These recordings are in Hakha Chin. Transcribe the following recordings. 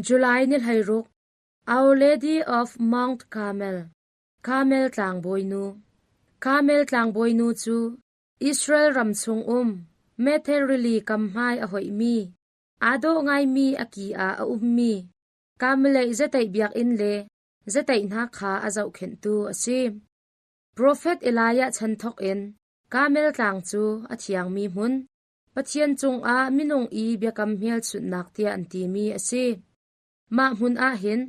July ni 16, Our Lady of Mount Carmel, Carmel tlangbawi Carmel tlangbawi cu Israel ram chung um Methel rili kam hmai a hoihmi, aa dawh ngaimi a ki ah a ummi Carmelite zateih biakinn le zateih hna kha a zohkhenhtu a si. Profet Elijah chan thawk in Carmel tlang cu a thiangmi hmun, Pathian cungah minung i biakam hmelchunhnak tiah an timi a si. Mah hmun ah hin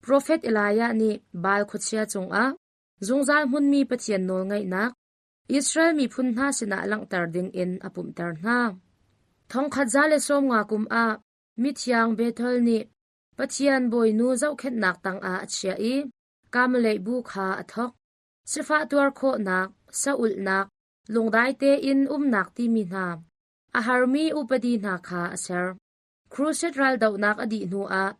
Profet Elijah nih Baal khuachia cungah zungzal hmunmi Pathian nawlngaihnak Israel miphun hna sinah langhter dingin a pumhter hna. Thongkhat 150 kum ah mithiang Bethel nih Pathian bawinu zohkhenhnak tangah a chiah i Karmelite bu kha a thawk. Sifah tuar khawhnak, saulhnak, lungdai tein umnak timi hna a harmi upadi hna kha a ser. Crusade raldohnak a dih hnuah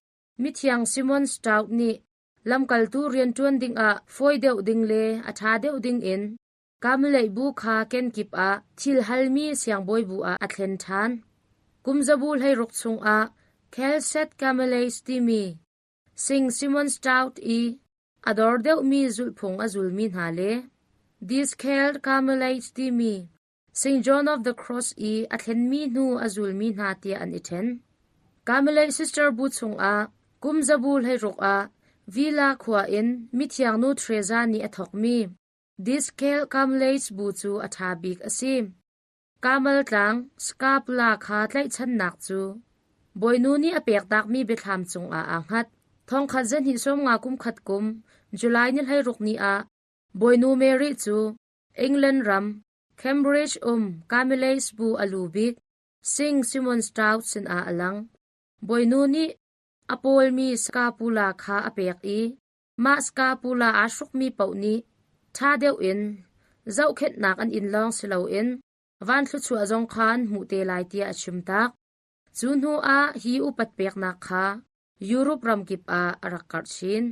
mithiang Simon Stout nih lamkaltu rianṭuan dingah fawi deuh ding le a ṭha deuh dingin Karmelite bu kha kenkip ah thil halmi siangbawi bu ah a thlen ṭhan. Kum zabu 16 chungah Kelset Carmelites timi Sing Simon Stout i a dor deuhmi zulhphung a zulmi hna le Discalced Carmelites timi St. John of the Cross i a thlenmi hnu a zulmi hna tiah an i ṭhen. Carmelite Sister bu chungah kum zabu 16 ah Villa khua in mithiang nu Teresa nih a thawkmi Discalced Carmelites bu cu a ṭha bik a si. Carmel tlang Scapula kha tlaihchannak cu Bawinu nih a pektakmi biathlam cungah aa hngat. Thongkhat zahnih sawmnga kum khat kum July ni 16 ni ah Bawinu Mary cu England ram Cambridge um Carmelites bu a lu bik Sing Simon Stout sinah a lang. Bawinu nih a pawlmi Scapula kha a pek i mah Scapula aa hrukmi paoh nih ṭha deuh in zohkhenhnak an inn lawng si loin van thluachuah zong kha an hmuh te lai tiah a chimtak. Cu hnu ah hi upat peknak kha Europe ramkip ah a rak karh chin.